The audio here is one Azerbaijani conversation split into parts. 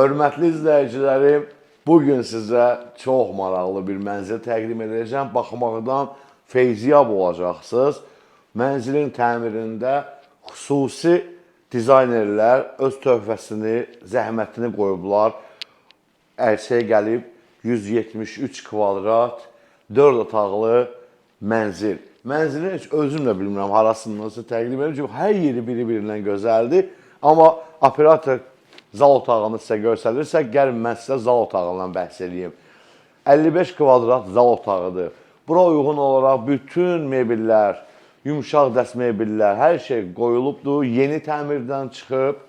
Hörmətli izləyicilərim, bugün sizə çox maraqlı bir mənzil təqdim edəcəm. Baxmaqdan feyziyab olacaqsınız. Mənzilin təmirində xüsusi dizaynerlər öz töhfəsini, zəhmətini qoyublar. Ərsəyə gəlib 173 kvadrat 4 otaqlı mənzil. Mənzilin heç özüm də bilmirəm harasından sizə təqdim edirəm. Çünki hər yeri biri-birindən gözəldir. Amma operator zal otağını sizə göstərirsə, gəlin mən sizə zal otağından bəhs eləyim. 55 kvadrat zal otağıdır. Bura uyğun olaraq bütün mebellər, yumşaq dəst mebellər, hər şey qoyulubdur. Yeni təmirdən çıxıb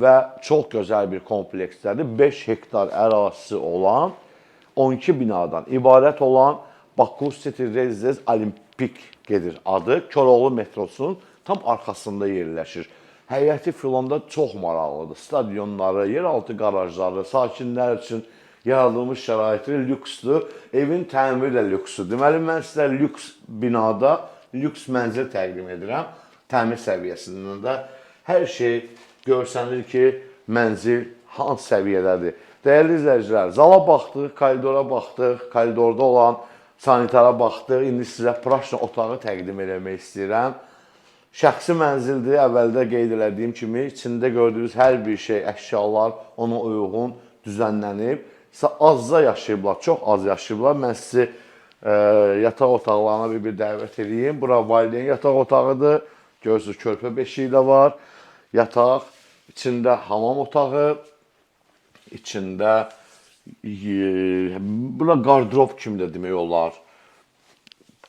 və çox gözəl bir kompleksdədir. 5 hektar ərazisi olan 12 binadan ibarət olan Baku City Residence Olimpik gedir adı. Koroğlu metrosunun tam arxasında yerləşir. Həyəti filan da çox maraqlıdır. Stadionları, yeraltı qarajları, sakinlər üçün yaradılmış şəraiti lüksdür. Evin təmiri də lüksdür. Deməli mən sizə lüks binada lüks mənzil təqdim edirəm. Təmir səviyyəsindən də hər şey görsənir ki, mənzil hansı səviyyədədir. Dəyərli izləyicilər, zala baxdıq, koridora baxdıq, koridorda olan sanitara baxdıq. İndi sizə praşna otağı təqdim eləmək istəyirəm. Şəxsi mənzildir. Əvvəldə qeyd elədiyim kimi, içində gördüyünüz hər bir şey, əşyalar ona uyğun düzənlənib. Azca yaşayıblar, çox az yaşayıblar. Mən sizi yataq otaqlarına bir-bir dəvət eləyim. Bura valideyn yataq otağıdır. Görürsünüz, körpə beşiyi də var. Yataq, içində hamam otağı, içində bura qardırop kimi də demək olar.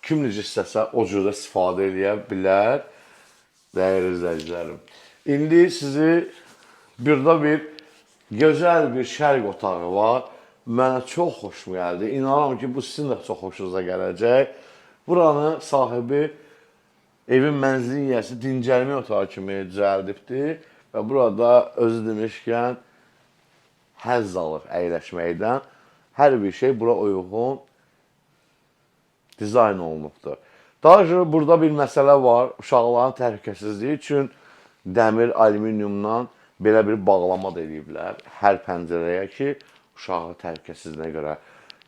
Kim necə istəsə o cür də istifadə eləyə bilər. Dəyərli izləyicilərim. İndi sizi burada bir gözəl bir şərq otağı var. Mənə çox xoşum gəldi. İnanıram ki, bu sizin də çox xoşunuza gələcək. Buranı sahibi evin mənzilin yiyəsi dincəlmə otağı kimi düzəldibdi və burada özü demişkən həzz alır əyləşməkdən. Hər bir şey bura uyğun dizayn olunubdur. Daha burada bir məsələ var. Uşaqların təhlükəsizliyi üçün dəmir, alüminiumdan belə bir bağlama da eləyiblər hər pəncərəyə ki, uşağın təhlükəsizliyinə görə.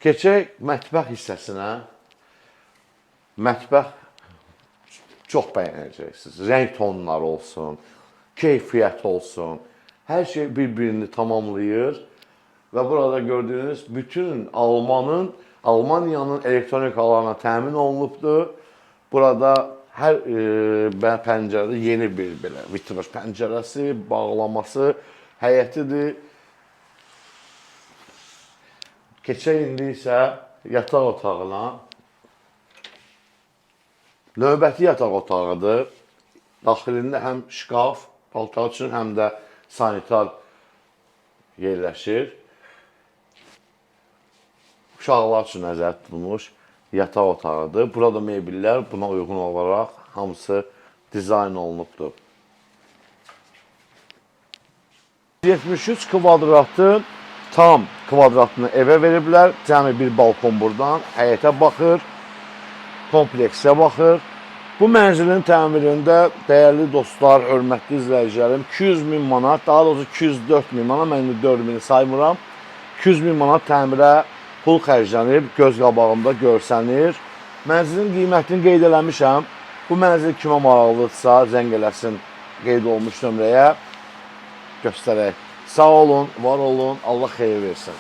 Keçək mətbəx hissəsinə. Mətbəx çox bəyənəcəksiniz. Rəng tonları olsun, keyfiyyət olsun. Hər şey bir-birini tamamlayır və burada gördüyünüz bütün Almaniyanın elektronikalarına təmin olunubdur. Burada hər pəncərədə yeni bir belə vitraj pəncərəsi, bağlaması, həyətidir. Keçək indi isə yataq otağına. Növbəti yataq otağıdır. Daxilində həm şkaf, paltar üçün, həm də sanitar yerləşir. Uşaqlar üçün nəzərdə tutulmuş yataq otağıdır. Burada mebellər buna uyğun olaraq hamısı dizayn olunubdur. 73 kvadratın tam kvadratını evə veriblər. Cəmi bir balkon buradan həyətə baxır, kompleksə baxır. Bu mənzilin təmirində dəyərli dostlar, hörmətli izləyicilərim 200 min manat, daha doğrusu 204 min manat, mən indi 4 mini saymıram. 200 min manat təmirə pul xərclənib, göz qabağımda görsənir. Mənzilin qiymətini qeyd eləmişəm. Bu mənzil kimə maraqlıdırsa, zəng eləsin qeyd olunmuş nömrəyə göstərək. Sağ olun, var olun, Allah xeyir versin.